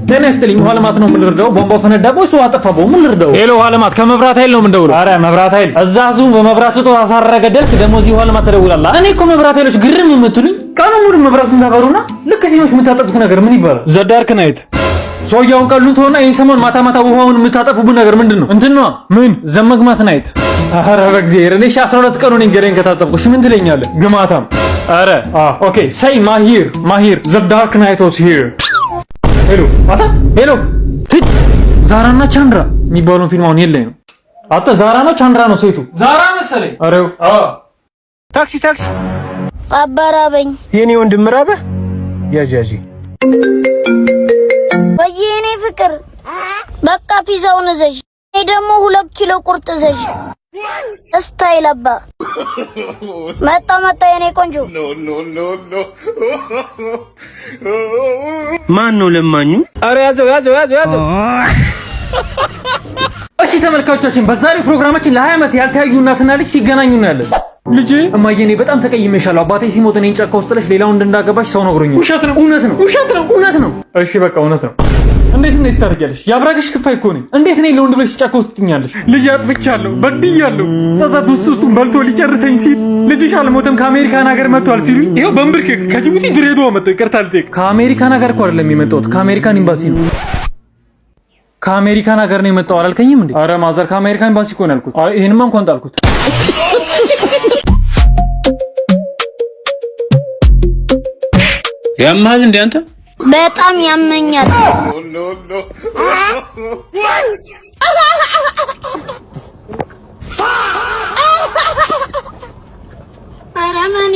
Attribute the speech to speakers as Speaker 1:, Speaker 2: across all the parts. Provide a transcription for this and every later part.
Speaker 1: ጤና ይስጥልኝ። ውሃ ልማት ነው የምንረዳው። ቧንቧው ፈነዳ ወይስ ውሃ ጠፋ? ምን ልርዳው? Hello፣ ውሃ ልማት ከመብራት ኃይል ነው የምንደውለው። አረ መብራት ኃይል እዛ ህዝቡን በመብራት እጦት አሳረረ ገደልክ። ደግሞ እዚህ ውሃ ልማት ተደውላለህ። እኔ እኮ መብራት ኃይሎች ግርም የምትሉኝ ቀኑን ሙሉ መብራቱን ታበሩና ልክ ሲመሽ የምታጠፉት ነገር ምን ይባላል? The dark night። ሰውየውን ቀሉን ተሆና ይህን ሰሞን ማታ ማታ ውሃውን የምታጠፉብን ነገር ምንድን ነው? እንትን ነዋ። ምን ዘመግማት night። አረ በእግዚአብሔር እኔ እሺ 12 ቀኑ ነኝ ገላዬን ከታጠብኩ። እሺ ምን ትለኛለህ? ግማታም። አረ okay say ማሂር ማሂር the dark night was here። Hello አታ hello ትች ዛራና ቻንድራ የሚባለውን ፊልም አሁን የለኝ ነው። አታ ዛራ ነው ቻንድራ ነው ሴቱ ዛራ መሰለኝ። አሬው
Speaker 2: ታክሲ ታክሲ።
Speaker 3: አባራበኝ።
Speaker 2: የኔ ወንድም ራበህ? ያዥ ያዥ።
Speaker 3: ወይ የኔ ፍቅር፣ በቃ ፒዛውን እዘዥ። እኔ ደግሞ 2 ኪሎ ቁርጥ እዘዥ። Style አባ መጣ መጣ የኔ ቆንጆ።
Speaker 4: ማን ነው ለማኙ?
Speaker 2: አረ ያዘው ያዘው ያዘው ያዘው።
Speaker 1: እሺ ተመልካቾቻችን፣ በዛሬው ፕሮግራማችን ለ20 ዓመት ያልተያዩ እናትና ልጅ ሲገናኙ እናያለን። ልጄ እማዬ፣ እኔ በጣም ተቀይሜሻለሁ። አባቴ ሲሞት እኔን ጫካ ውስጥ ጥለሽ ሌላውን እንዳገባሽ ሰው ነግሮኛል። ውሸት ነው። እውነት ነው። ውሸት ነው። እውነት ነው። እሺ በቃ እውነት ነው። እንዴት እንደዚህ ታደርጊያለሽ? የአብራክሽ ክፋይ እኮ ነኝ። እንዴት እኔን ለወንድ ብለሽ ጫካ ውስጥ ትኛለሽ? ልጅ አጥፍቻለሁ፣ በድያለሁ። ጸጸት ውስጥ ውስጡን በልቶ ሊጨርሰኝ ሲል ልጅሽ አልሞተም ከአሜሪካን ሀገር መጥቷል ሲሉ ይኸው በንብርክክ ከጅቡቲ ድሬዳዋ መጥቶ ይቅርታ ልጠይቅ። ከአሜሪካን ሀገር እኮ አይደለም የመጣሁት፣ ከአሜሪካን ኤምባሲ ነው። ከአሜሪካን ሀገር ነው የመጣው አላልከኝም እንዴ? አረ mother፣ ከአሜሪካን ኤምባሲ እኮ ነው ያልኩት። አይ ይሄንማ እንኳን ጣልኩት።
Speaker 4: ያምሃል እንዴ አንተ?
Speaker 3: በጣም ያመኛል። ኧረ ምን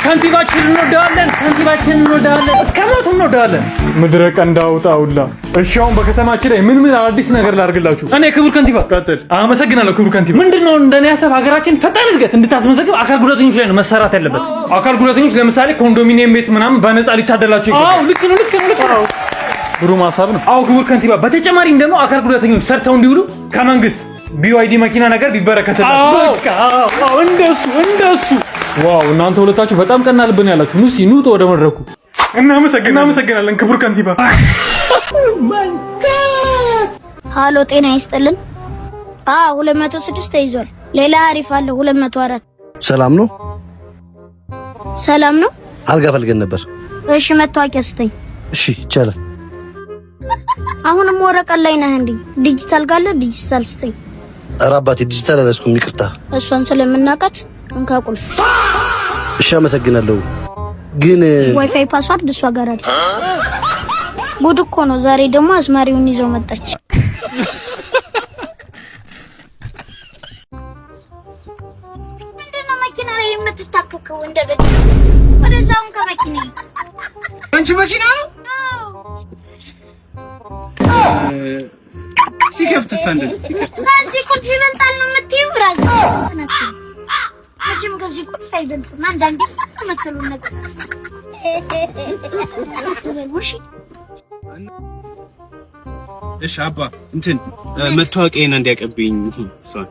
Speaker 1: ከንቲባችንን እንወደዋለን፣ ከንቲባችንን እንወደዋለን፣ እስከ ሞቱ እንወደዋለን። ምድረ ቀንድ አውጣውላ። እሺ አሁን በከተማችን ላይ ምን ምን አዳዲስ ነገር ላድርግላችሁ? እኔ ክቡር ከንቲባ ቀጥል። አመሰግናለሁ ክቡር ከንቲባ። ምንድነው እንደኔ ሀሳብ ሀገራችን ፈጣን እድገት እንድታስመዘግብ አካል ጉዳተኞች ላይ ነው መሰራት ያለበት። አካል ጉዳተኞች ለምሳሌ ኮንዶሚኒየም ቤት ምናምን በነፃ ሊታደላቸው ይገባል። አዎ ልክ ነው፣ ልክ ነው፣ ልክ ነው። ግሩም ሀሳብ ነው። አዎ ክቡር ከንቲባ፣ በተጨማሪም ደግሞ አካል ጉዳተኞች ሰርተው እንዲውሉ ከመንግስት BYD መኪና ነገር ቢበረከትላቸው። በቃ አዎ፣ እንደሱ እንደሱ። Wow እናንተ ሁለታችሁ በጣም ቀና ልብን ያላችሁ። ኑ እስኪ ኑ ወደ መድረኩ። እናመሰግናለን ክቡር ከንቲባ።
Speaker 3: ሃሎ ጤና ይስጥልን። አዎ 206 ተይዟል። ሌላ አሪፍ አለ 204።
Speaker 5: ሰላም ነው።
Speaker 3: ሰላም ነው።
Speaker 5: አልጋ ፈልገን ነበር።
Speaker 3: እሺ መታወቂያ ስጠኝ።
Speaker 5: እሺ ይቻላል።
Speaker 3: አሁንም ወረቀት ላይ ነህ እንዴ? ዲጂታል ካለ ዲጂታል ስጠኝ።
Speaker 5: ኧረ አባቴ ዲጂታል አልያዝኩም፣ ይቅርታ።
Speaker 3: እሷን ስለምናውቃት እንካ ቁልፍ።
Speaker 5: እሺ አመሰግናለሁ። ግን
Speaker 3: WiFi password እሷ ጋር አለ። ጉድ እኮ ነው። ዛሬ ደግሞ አዝማሪውን ይዘው መጣች። ምንድነው መኪና ላይ የምትታከከው? እንደ በግ ወደዛውን ከመኪና
Speaker 2: አንቺ መኪና ነው ሲከፍት እሷ እንደዚህ ሲከፍት
Speaker 3: ከዚህ ቁልፍ ይበልጣል ነው የምትይው? Brother መቼም ከዚህ ቁልፍ አይበልጥም። አንዳንዴ የምትሉን ነገር አትበሉ እሺ።
Speaker 4: እሺ አባ እንትን መታወቂያዬን እንዲያቀብኝ እሷን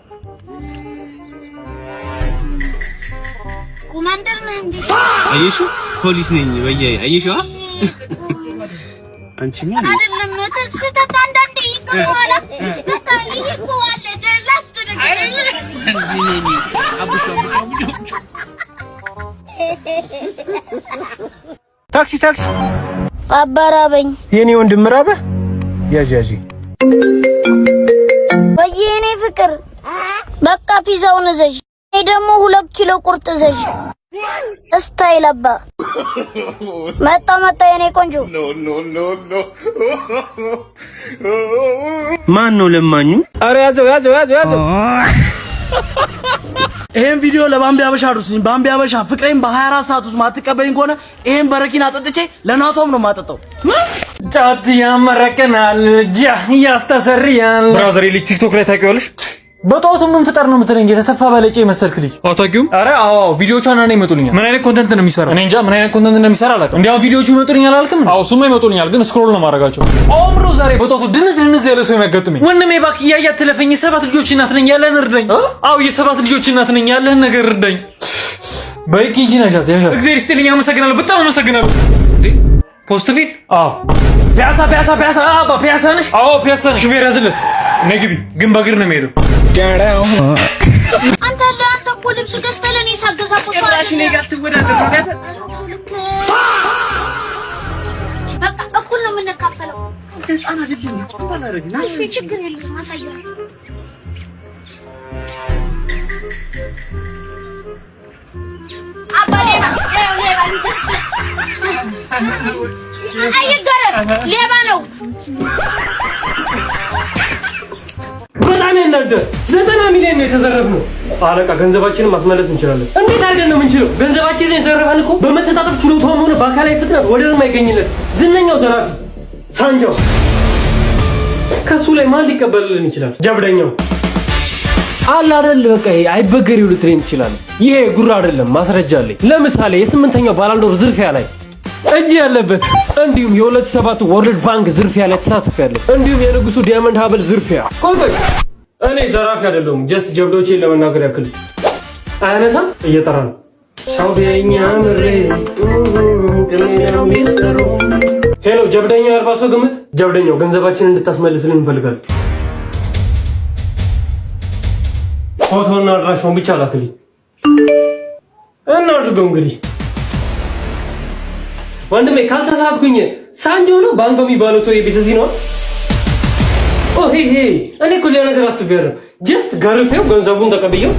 Speaker 3: ኮማንደር ነህ እንዴ?
Speaker 4: አየሽው፣ ፖሊስ ነኝ በየ አየሽው። አንቺ ምን
Speaker 3: አይደለም ስህተት አንዳንዴ ይገባዋል። በቃ ይሄ እኮ አለ ላስት ነገር
Speaker 2: ታክሲ ታክሲ።
Speaker 3: አባራበኝ።
Speaker 2: የኔ ወንድም ራበህ? ያዥ ያዥ።
Speaker 3: ወይ የኔ ፍቅር፣ በቃ ፒዛውን እዘዥ። እኔ ደግሞ 2 ኪሎ ቁርጥ እዘዥ። Style አባ መጣ መጣ የኔ ቆንጆ።
Speaker 4: ማን ነው ለማኙ?
Speaker 2: አረ ያዘው ያዘው ያዘው ያዘው።
Speaker 6: ይሄን ቪዲዮ ለባምቢ አበሻ አድርሱኝ። ባምቢ አበሻ ፍቅሬን በ24 ሰዓት ውስጥ ማትቀበኝ ከሆነ ይሄን በረኪና ጠጥቼ ለናቶም ነው የማጠጣው።
Speaker 1: ጫት ያመረቀናል፣ ጃ ያስተሰርያል። Brother ልጅ ቲክቶክ ላይ ታውቂዋለሽ? በጠዋቱ ምን ፍጠር ነው የምትለኝ? የተተፋ በለጬ የመሰልክ ልጅ አታውቂውም? ኧረ አዎ፣ ቪዲዮቹ አንዳንዴ ይመጡልኛል። ምን አይነት content ነው የሚሰራው? እኔ እንጃ ምን አይነት content እንደሚሰራ አላውቅም። እንዲያውም ቪዲዮቹ ይመጡልኛል አላልክም? አዎ እሱማ ይመጡልኛል፣ ግን scroll ነው የማደርጋቸው። አእምሮ ዛሬ በጠዋቱ ድንዝ ድንዝ ያለ ሰው የሚያጋጥመኝ ወንድሜ፣ እባክህ እያየህ አትለፈኝ። የሰባት ልጆች እናት ነኝ፣ ያለህን እርዳኝ። አዎ የሰባት ልጆች እናት ነኝ፣ ያለህን ነገር እርዳኝ። በይ ኪንጂ ነሻት ያሻት። እግዚአብሔር ይስጥልኝ፣ አመሰግናለሁ፣ በጣም አመሰግናለሁ። እንዴ ፖስት ቢል? አዎ። ፒያሳ ፒያሳ ፒያሳ። አባ ፒያሳ ነሽ? አዎ ፒያሳ ነሽ። ሹፌር ያዝለት። ነይ ግቢ። ግን በእግር ነው የሚሄደው።
Speaker 3: አንተ ለአንተ እኮ ልብስ ገዝተህ ለእኔ ሳገዛ እኮ ሰው
Speaker 4: ጭራሽ እኔ ጋር ትወዳደር።
Speaker 3: በቃ እኩል ነው የምንካፈለው። እሺ ችግር የለውም አሳየዋለሁ። አባ ሌባ ሌባ አይገረፍ ሌባ ነው።
Speaker 1: በጣም ያናደር። 90 ሚሊዮን ነው የተዘረፍነው። አለቃ ገንዘባችንን ማስመለስ እንችላለን። እንዴት አድርገን ነው የምንችለው? ገንዘባችንን የዘረፈን እኮ በመተጣጠፍ ችሎታውም ሆነ በአካላዊ ፍጥነት ወደር የማይገኝለት ዝነኛው ዘራፊ ሳንጃው። ከሱ ላይ ማን ሊቀበልልን ይችላል? ጀብደኛው አለ አይደል? በቃ ይሄ አይበገሬው ልትለኝ ትችላለህ። ይሄ ጉራ አይደለም፣ ማስረጃ አለኝ። ለምሳሌ የስምንተኛው ባላንዶር ዝርፊያ ላይ እጅ ያለበት፣ እንዲሁም የ2007 World Bank ዝርፊያ ላይ ተሳትፌያለሁ። እንዲሁም የንጉሱ diamond ሀብል ዝርፊያ። ቆይ ቆይ፣ እኔ ዘራፊ አይደለሁም። Just ጀብዶቼን ለመናገር ያክል። አያነሳም፣ እየጠራ ነው። Hello ጀብደኛው፣ 40 ሰው ግምት። ጀብደኛው፣ ገንዘባችንን እንድታስመልስልን እንፈልጋለን። ፎቶና አድራሻውን ብቻ ላክልኝ። እናድርገው እንግዲህ ወንድሜ፣ ካልተሳትኩኝ ሳንጆ ነው ባንኮ የሚባለው ሰው ቤት እዚህ ነው። Oh hey hey፣ እኔ እኮ ሌላ ነገር አስቤያለሁ። Just ገርፌው ገንዘቡን ተቀብየው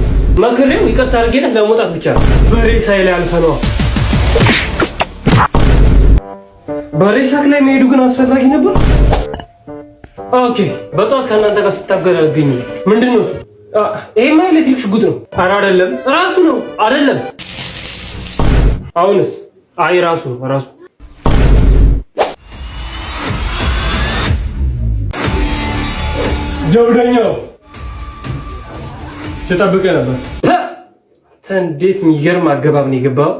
Speaker 1: መክሬው ይቅርታ አድርጌለት ለመውጣት ብቻ ነው። በሬሳዬ ላይ አልፈነዋ። በሬሳክ ላይ መሄዱ ግን አስፈላጊ ነበር። Okay፣ በጠዋት ከእናንተ ጋር ስታገል አገኘ። ምንድን ነው እሱ? ይሄማ ኤሌክትሪክ ሽጉጥ ነው። ኧረ አይደለም፣ ራሱ ነው። አይደለም። አሁንስ? አይ ራሱ ነው ራሱ። ጀብደኛው፣ ስጠብቅህ ነበር። እንዴት የሚገርም አገባብ ነው የገባው!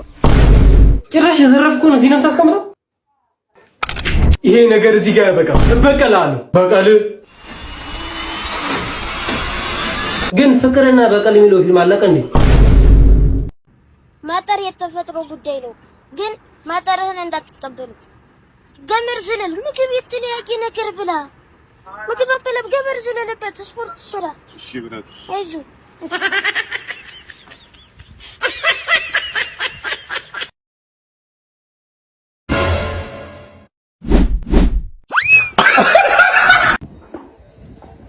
Speaker 1: ጭራሽ የዘረፍኩህን እዚህ ነው የምታስቀምጠው? ይሄ ነገር እዚህ ጋር ያበቃል። እበቀልሃለሁ። በቀል ግን ፍቅርና በቀል የሚለው ፊልም አለቀ እንዴ?
Speaker 3: ማጠር የተፈጥሮ ጉዳይ ነው፣ ግን ማጠርህን እንዳትቀበሉ። ገመድ ዝለል፣ ምግብ የተለያየ ነገር ብላ። ምግብ አበላም፣ ገመድ ዝለልበት፣ ስፖርት ስራ።
Speaker 7: እሺ brother።
Speaker 3: አይዞህ።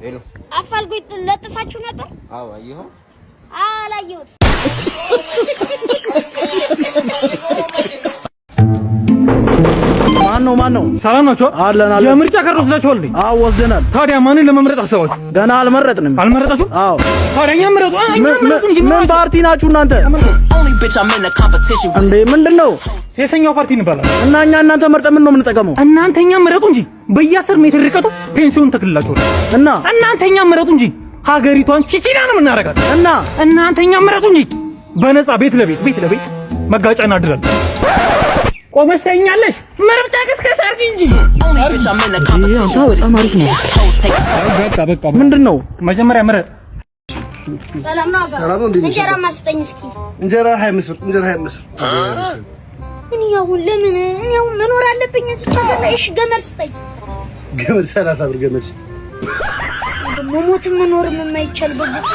Speaker 8: Hello።
Speaker 3: አፋልጉኝ ለጥፋችሁ ነበር?
Speaker 8: አዎ፣ አየኸው?
Speaker 3: አላየሁትም።
Speaker 6: ማን ነው ማን ነው?
Speaker 1: ሰላም ናቸው?
Speaker 6: አለን አለን።
Speaker 1: የምርጫ ካርድ ወስዳችኋል እንዴ?
Speaker 6: አዎ ወስደናል።
Speaker 1: ታዲያ ማንን ለመምረጥ አሰባችሁ?
Speaker 6: ገና አልመረጥንም።
Speaker 1: አልመረጣችሁም?
Speaker 6: አዎ።
Speaker 1: ታዲያ እኛ ምረጡ። እኛ ምረጡ እንጂ።
Speaker 6: ምን ፓርቲ ናችሁ እናንተ? እንዴ ምንድን ነው?
Speaker 1: ሴሰኛው ፓርቲ እንባላለን።
Speaker 6: እና እኛ እናንተ መርጠን ምን ነው የምንጠቀመው?
Speaker 1: እናንተ እኛ ምረጡ እንጂ በየ10 ሜትር ርቀቱ ፔንሲዮን ተክልላችኋል።
Speaker 6: እና
Speaker 1: እናንተ እኛ ምረጡ እንጂ ሀገሪቷን ቺቺና ነው የምናደርጋት።
Speaker 6: እና
Speaker 1: እናንተ እኛ ምረጡ እንጂ በነፃ ቤት ለቤት ቤት ለቤት መጋጫ እናድራለን። ቆመሽ ታይኛለሽ። ምርጫ ቅስቀሳ አድርጊ እንጂ።
Speaker 6: በጣም አሪፍ ነው።
Speaker 1: በቃ በቃ።
Speaker 6: ምንድን ነው?
Speaker 1: መጀመሪያ ምረጥ።
Speaker 3: ሰላም ነው አባ?
Speaker 5: ሰላም ነው፣ እንዴት ነሽ?
Speaker 3: እንጀራ ማስጠኝ እስኪ።
Speaker 5: እንጀራ 25 ብር፣ እንጀራ 25 ብር።
Speaker 3: እኔ አሁን ለምን እኔ አሁን መኖር አለብኝ እዚህ ሀገር ላይ? እሺ ገመድ ስጠኝ።
Speaker 5: ገመድ 30 ብር ገመድ።
Speaker 3: መሞትም መኖርም የማይቻልበት ቦታ።